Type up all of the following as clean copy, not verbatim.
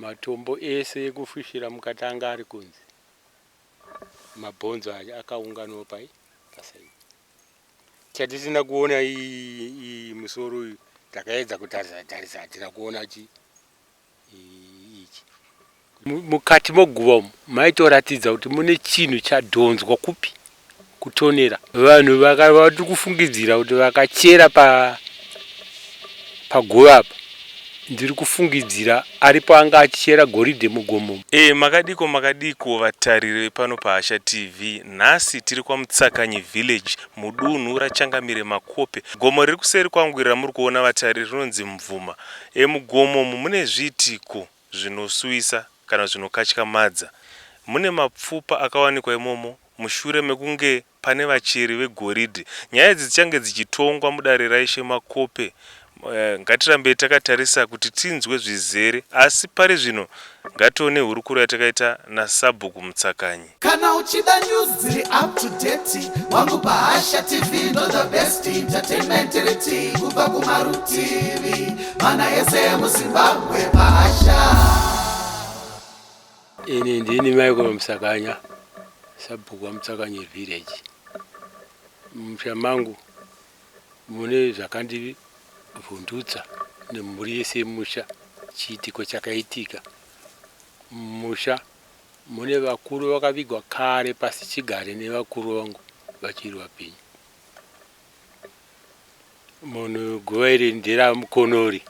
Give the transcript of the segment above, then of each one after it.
Matombo ese ekufushira mukati anga ari kunze. Mabhonzo aya akaunganwa pai pasaidi. Chatisina kuona iyi musoro uyu takaedza kutarisa tarisa hatina kuona chi ichi. Mukati moguva umu maitoratidza kuti mune chinhu chadhonzwa kupi kutonera. Vanhu vatiri kufungidzira kuti vakachera pa paguva apa ndiri kufungidzira aripo anga achichera goridhe mugomo. E, makadiko makadiko vatariri vepano paHasha TV. Nhasi tiri kwaMutsakanyi Village mudunhu raChangamire Makope. Gomo riri kuseri kwangu iri ramuri kuona vatariri rinonzi Mvuma. E, mugomo umu mune zviitiko zvinosuwisa kana zvinokatyamadza. Mune mapfupa akawanikwa imomo mushure mekunge pane vacheri vegoridhe. Nyaya idzi dzichange dzichitongwa mudare raIshe Makope. Eh, ngatirambei takatarisa kuti tinzwe zvizere asi pari zvino ngatione hurukuro yatakaita nasabhuku Mutsakanyi. Kana uchida news dziri up to date wangu paHasha TV ndo the best entertainment riti kubva kumarutivi mana ese emuZimbabwe paHasha. Ini ndini Michael Musakanya, sabhuku waMutsakanye village. Mumusha mangu mune zvakandivhundutsa nemhuri yese yemusha, chiitiko chakaitika mumusha mune vakuru vakavigwa kare pasi chigare nevakuru vangu vachiri vapenyu. Munhu guva iri nderaMukonori.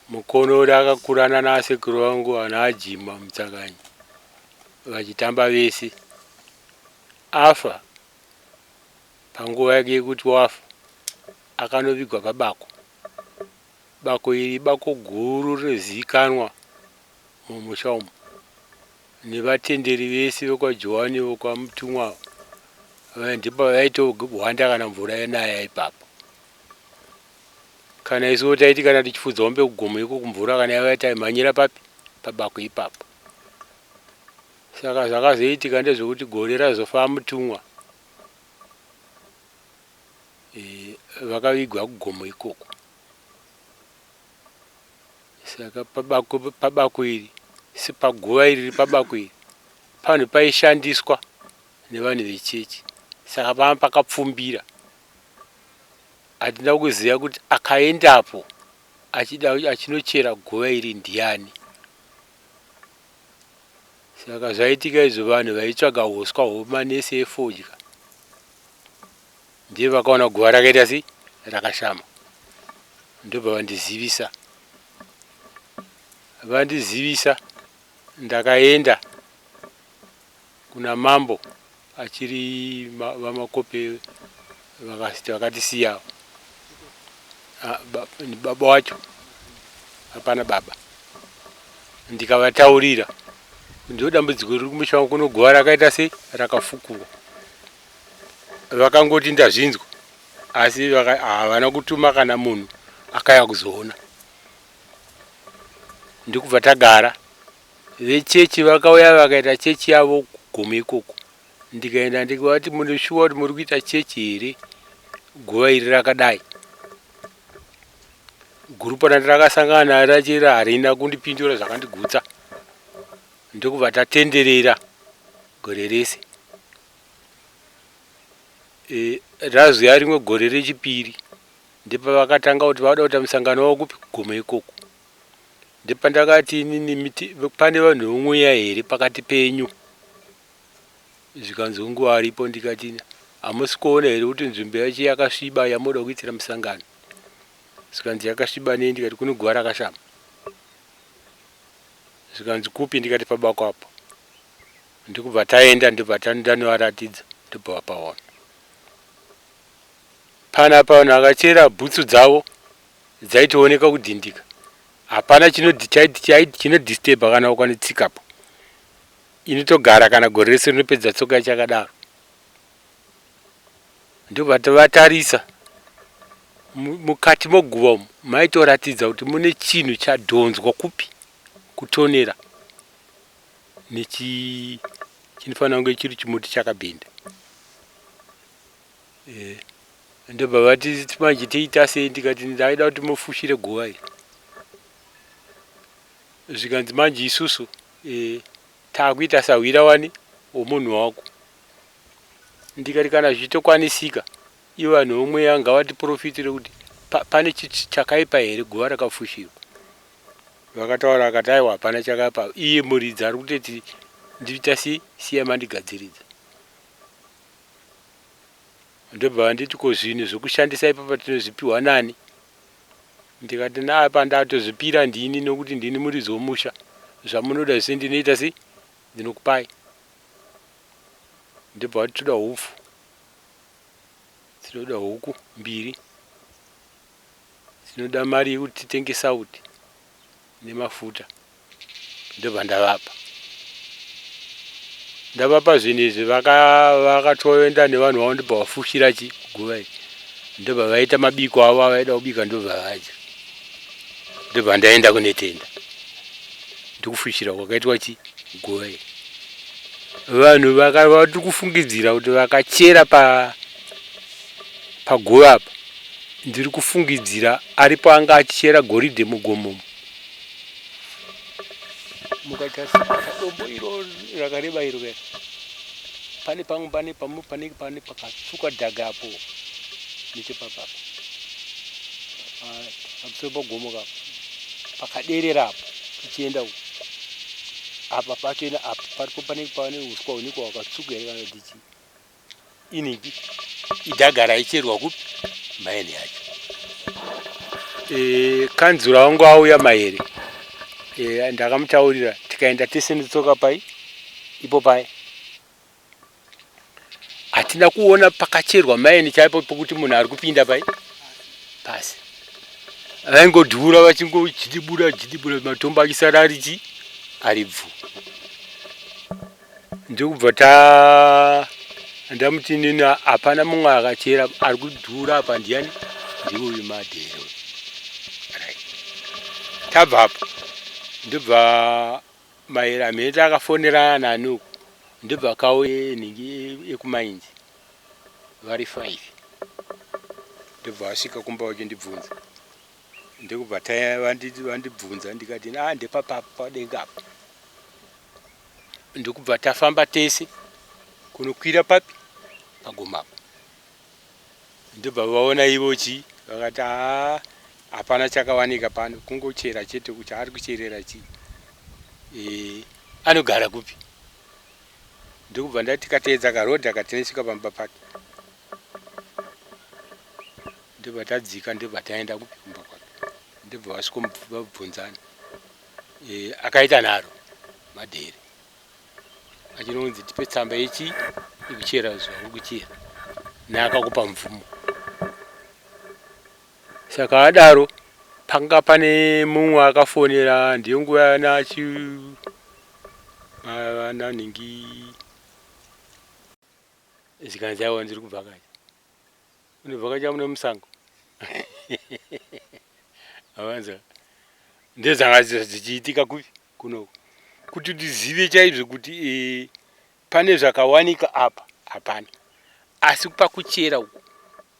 Mukonori akakurana naasekuru vangu ana Ajima Mutsakanyi vachitamba vese. Afa panguva yake yekuti wafa akanovigwa pabako. Bako iri bako guru rinozivikanwa mumusha umu nevatenderi vese vekwaJohani vekwaMutumwa ava ndipo vaitohwanda kana mvura yanaya ipapo. Kana isuwo taiti kana tichifudza hombe kugomo iko kumvura kana yauya taimhanyira papi pabako ipapo. Saka zvakazoitika ndezvekuti gore razofa Mutumwa e, vakavigwa kugomo ikoko. Saka pabako, pabako iri paguva iri riri pabako iri panhu paishandiswa nevanhu vechechi saka panga pakapfumbira hatina kuziva kuti akaendapo achida achinochera guva iri ndiani saka zvaitika izvo vanhu vaitsvaga huswa hwemanesi efodya ndiye vakaona guva rakaita sei rakashama ndobva vandizivisa vandizivisa ndakaenda kuna mambo achiri vamakope vakatisiya ah, baba wacho hapana baba ndikavataurira ndo dambudziko riri kumusha wangu kuno guva rakaita sei rakafukurwa vakangoti ndazvinzwa asi havana kutuma kana munhu akaya kuzoona ndikubva tagara Vechechi vakauya vakaita chechi yavo kugomo ikoko. Ndikaenda ndikavati mune shuwa kuti muri kuita chechi here guva iri rakadai. Gurupu randakasangana naro rachera harina kundipindura zvakandigutsa. Ndokubva tatenderera gore rese. E, razuya rimwe gore rechipiri ndipavakatanga kuti vauda kuita musangano wavo kupi kugomo ikoko. Ndipandakati inini miti pane vanhu vemweya here pakati penyu zvikanzi hongu varipo ndikati hamusi kuona here kuti nzvimbo yacho yakasviba yamoda kuitira musangano zvikanzi yakasviba nei ndikati kune guva rakashama zvikanzi kupi ndikati pabako apo ndikubva taenda ndobva ndanovaratidza ndobva vapaona panapa vanhu vakachera bhutsu dzavo dzaitooneka kudhindika hapana chinodisturba kana ukanetsikapo inotogara kana gore rese rinopedza tsoka yachakadaro ndobva vatarisa mukati moguva umu maitoratidza kuti mune chinhu chadhonzwa kupi kutonera nechi chinofanira kunge chiri chimuti chakabhenda Eh, ndobva vati manje toita sei ndikati ndaida kuti mufushire guva iri. Zvikanzi manje isusu e, takuita sahwira wani womunhu wako. Ndikati kana zvichitokwanisika ivo vanhu vomweya ngavatiprofitire kuti pa, pane chakaipa here guva rakafushirwa. Vakataura akati aiwa hapana chakaipa iye muridzi ari kutoti ndiita si siya mandigadziridza. Ndobva vanditi ko zvinhu zvekushandisa ipapa tinozvipiwa nani? Ndikati naapa ndatozvipira ndini nokuti ndini muridzi womusha. Zvamunoda zvese ndinoita sei? Ndinokupai. Ndobva vati toda hupfu. Tinoda huku mbiri. Tinoda mari yekuti titenge sauti nemafuta. Ndobva ndavapa. Ndavapa zvinhu izvi vakatoenda nevanhu vavo ndobva vafushira chi guva iri. Ndobva vaita mabiko avo avaida kubika ndobva vadya. Ndobva ndaenda kunetenda. Ndikufushira kwakaitwa chi guva iri. Vanhu vatiri kufungidzira kuti vakachera pa paguva apa ndiri kufungidzira aripo anga achichera goridhe mugomo umu. Mukatarisa dombo iro rakareba iro kaya pane pamwe pane pamwe pane pane pakatsvuka dhaga apo nechepapapa pamusoro pagomo kapo pakaderera apo tichienda uko apa pachona apa paripo pane pane uswa hunenge hwakatsvuka here kana kuti chii iniki idhaga raicherwa kupi maini yacho e, kanzura wangu auya mahere e, ndakamutaurira tikaenda tese netsoka pai ipo pai hatina kuona pakacherwa maini chaipo pokuti munhu ari kupinda pai pasi vaingodhura vachingochidibura chidibura matombo achisara ari chi ari bvu Ndokubva ta ndamuti inini hapana mumwe akachera ari kudhura apa ndiyani ndiuyu madhero right. Tabva apo ndobva maera mhete akafonerana nani uku ndobva kauye nhingi yekumainzi vari 5 ndobva vasvika kumba vachindibvunza ndokubva vandibvunza ndikati a ndepapa padenga apa ndokubva tafamba tese kunokwira papi pagomo apo ndobva vaona ivo chii vakati haa hapana chakawanika pano kungochera chete kuti ari kucherera chii e, anogara kupi ndokubva ndati tikateedza karodha katinosvika pamba pake ndobva tadzika ndobva taenda kupi kumba kwake ndobva vasvikomubvunzana e, akaita nharo madhere achinonzi tipe tsamba yechi yekuchera zvauri kuchera neakakupa mvumo saka adaro panga pane mumwe akafonera ndiyo nguva yana achi vana nhingi zvikanzi aiwa ndiri kubvakacha unobvakacha mune musango avanza ndezvanga zvichiitika kupi kunoku kuti tizive chaizvo kuti e, pane zvakawanika apa hapana asi pakuchera uku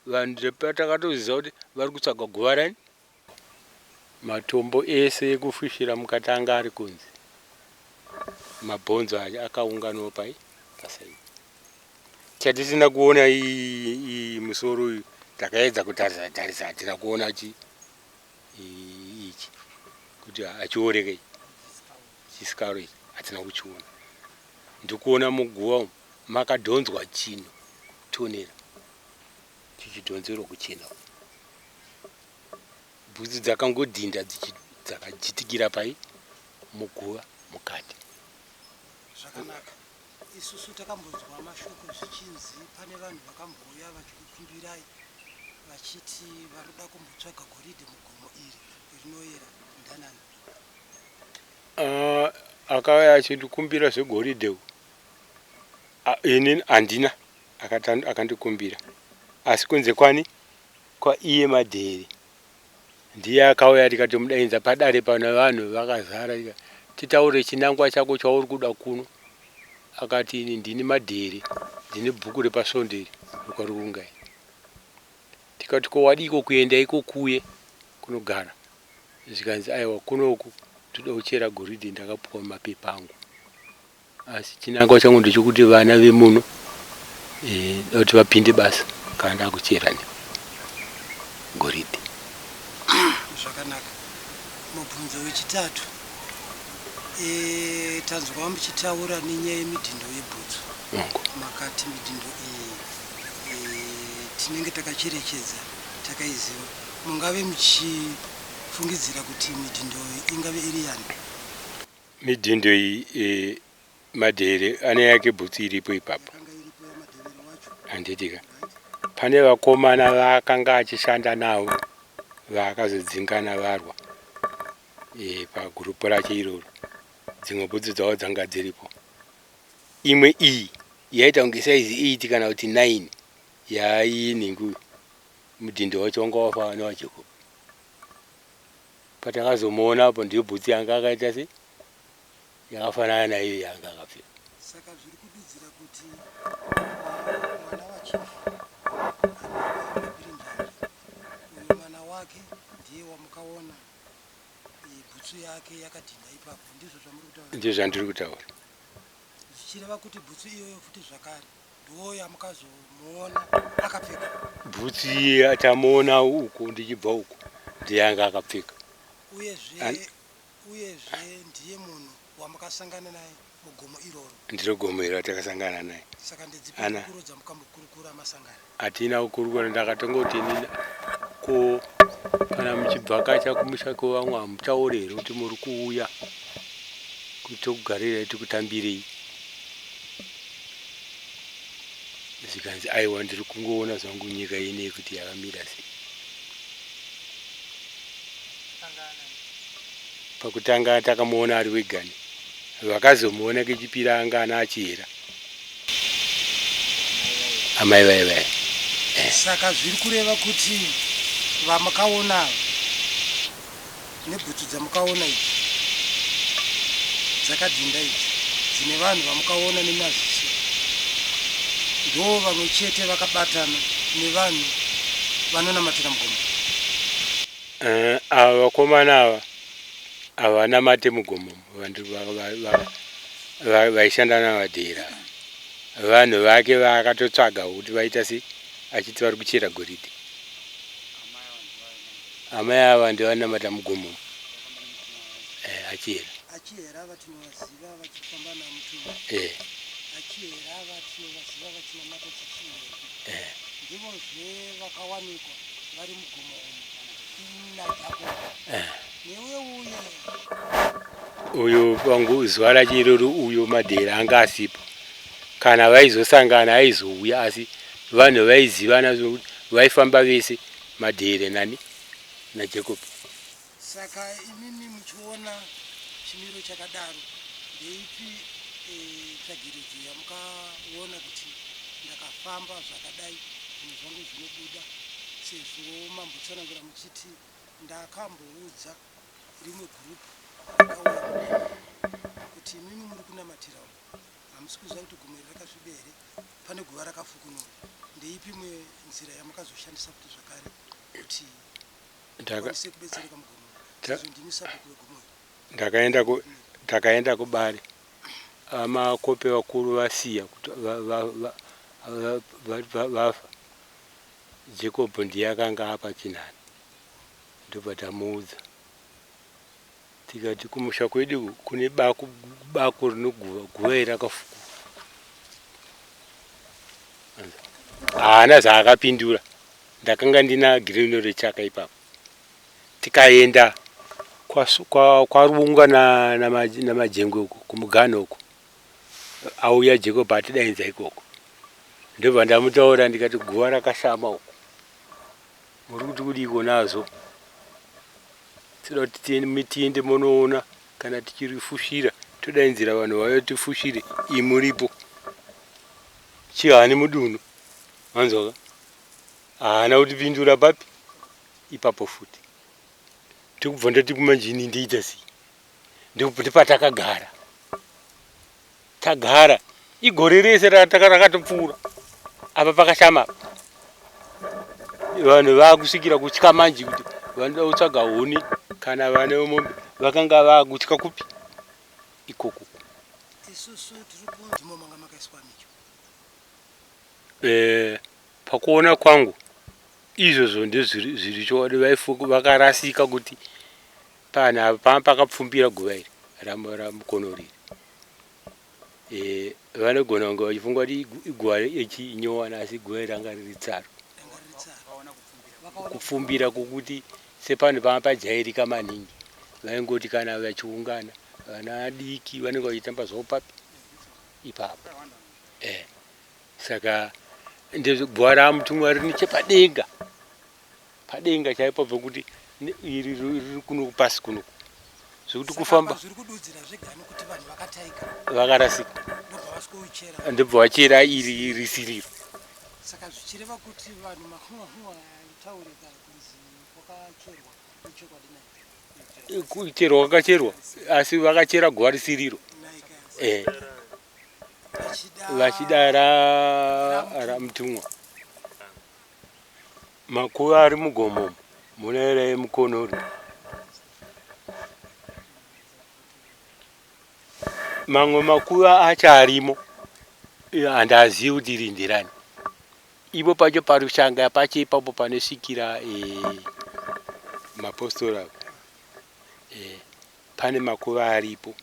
vanhu patakatoziva kuti vari kutsvaga guva rani matombo ese ekufushira mukati anga ari kunze mabhonzo acho akaunganwa pai pasaidi Chatisina kuona iyi musoro uyu takaedza kutarisa tarisa hatina kuona chi ichi kuti achioreke chisikaro ichi hatina kuchiona ndikuona muguva umu makadhonzwa chino tonera chichidhonzerwa kuchena bhutsu dzakangodhinda dzakajitikira pai muguva mukati zvakanaka Isusu takambonzwa mashoko zvichinzi pane vanhu vakambouya vachikukumbirai vachiti varikuda kumbotsvaga goridhe mugomo iri rinoyera ndanani. Uh, akauya achindikumbira zvegoridhe uh, ini handina akandikumbira asi kunze kwani kwaiye madhere Ndiye akauya tikatomudainza padare pano vanhu vakazara titaure chinangwa chako chauri kuda kuno. Akati ini ndini Madhere ndine bhuku repasvondo iri rokwaRurunga iri. Tikati ko wadiiko kuenda iko kuye kunogara zvikanzi aiwa kunoku Toda kuchera goridhe ndakapuwa mapepa angu. Asi chinangwa changu ndechekuti vana vemuno eh, kuti vapinde basa kana ndakuchera goridhe. Zvakanaka. Mubvunzo wechitatu. E, tanzwa muchitaura nenyaya yemidhindo yebhutsu. Makati midhindo iyi e, tinenge takacherechedza takaiziva. Mungave muchifungidzira kuti midhindo iyi ingave iri yani? Midhindo iyi e, Madhere ane yake bhutsu iripo ipapo. Handitika. Pane vakomana vaakanga achishanda navo vaakazodzingana varwa e, pagurupu racho iroro. Dzimwe bhutsu dzavo dzanga dziripo. Imwe iyi yaita kunge saizi 8 kana kuti 9 yainingu mudhindo wacho wanga wafanana newaJacob. Patakazomuona apo ndiyo bhutsu yanga akaita sei yakafanana naiyo yaanga akapfeka. Saka zviri kududzira kuti mwana wachief anapirinjanja uyo mwana wake ndiye wamukaona bhutsu yake yakadhinda ipapo, ndizvo zvamuri kutaura? Ndizvo zvandiri kutaura. Zvichireva kuti bhutsu iyoyo futi zvakare ndiwo yamukazomuona akapfeka? Bhutsu iye tamuona uko ndichibva uko ndiye anga akapfeka. Uyezve Uyezve ndiye munhu wamakasangana naye mugomo iroro. Ndiro gomo iro ratakasangana naye. Saka ndedzipi hurukuro dzamukambokurukura masangana? Hatina kukurukura, ndakatongoti inini ko kana muchibvakacha kumusha kwevamwe hamutauri here kuti muri kuuya kuti tokugarirai tikutambirei? Zvikanzi aiwa ndiri kungoona zvangu nyika ineyi kuti yakamira sei. Pakutanga takamuona ari wegani vakazomuona kechipiri anga ana achihera amai vaye vaye. Eh. Saka zviri kureva kuti vamakaona ava nebhutsu dzamukaona idzi dzakadhinda idzi dzine vanhu vamukaona nemaziso ndo vamwe chete vakabatana nevanhu vanonamatira mugomo. Eh, ava vakomana ava havanamate mugomo vaishanda navadhera vanhu vake vaakatotsvaga kuti vaita sei achiti vari kuchera goridhe amai ava ndivanamata mugomo eh, achihera achihera vatinovaziva vachifamba namutumbi eh. achihera vatinovaziva vachinamata chichihera eh. ndivozve vakawanikwa vari mugomo umu naJakobo eh. neuye uye uyu pangu zuva racho iroro uyo madhera anga asipo kana vaizosangana aizouya asi vanhu vaizivana zvekuti vaifamba vese madhere nani naJacob Saka imimi muchiona chimiro chakadaro ndeipi eh, tsvagiridzo yamukaona kuti ndakafamba zvakadai zvinhu zvangu zvinobuda sezvo mambotsanangura muchiti ndakamboudza rimwe group rakauya mudenga kuti imimi muri kunamatira umu hamusi kuziva kuti gomo iri rakasviba here pane guva rakafukunurwa ndeipi imwe nzira yamakazoshandisa kuti zvakare kuti mukwanise kubetsereka mugomo sezvo ndimi sabhuku wegomo iri Ndakaenda ku takaenda kubare amakope vakuru vasiya kuti vafa Jacob ndiye akanga apa chinhani ndobva tamuudza tikati kumusha kwedu kune bako bako rinoguva guva iri rakafukurwa haana zvaakapindura ndakanga ndina green rechaka ipapo tikaenda kwaRunga naMajengwe uko kumuganho uko auya Jacob atidainza ikoko ndobva ndamutaura ndikati guva rakashama uko muri kuti kudiiko nazvo toda kuti tiende monoona kana tichirifushira todainzira vanhu vauya tifushire imuripo chihani mudunhu manzwaka haana kutipindura papi ipapo futi ndikubva ndati manje ini ndiita sei ndopatakagara tagara igore rese rakatopfuura apa pakashama apa vanhu vakusvikira kutya manje kuti vanoda kutsvaga huni kana vane mombe Vakanga vakutya kupi ikoko. Isusu tiri kundimo manga makaiswa micho. Eh, pakuona kwangu izvozvo ndezviri chokwadi vaifuku vakarasika kuti pana apa pakapfumbira guva iri ramukonoriri. Eh, vanogona kunge vachifunga kuti iguva yechinyowani asi guva iri ranga riri tsaru. Kupfumbira kwokuti sepanhu panga pajairika maningi vaingoti kana vachiungana vana diki vanenge vachitamba zvavo papi ipapo. Eh, saka ndezve ramutumwa riri nechepadenga padenga chaipo pekuti iri riri kuno pasi kuno zvekuti kufamba zviri kududzira zvegani kuti vanhu vakataika vakarasika ndobva vasvikochera ndobva vachera iri risiriro. Saka zvichireva kuti vanhu mahuwa aitaurika kunzi kwakacherwa ichokwadi naye? Kucherwa kwakacherwa asi vakachera guva risiriro. Eh, vachida ramutumwa. Makuva ari mugomo muna remukonori. Mamwe makuva acho arimo handazivi kuti iri nderani. Ipo pacho parushanga pacho ipapo panosvikira e, mapostori apa e, pane makuva aripo.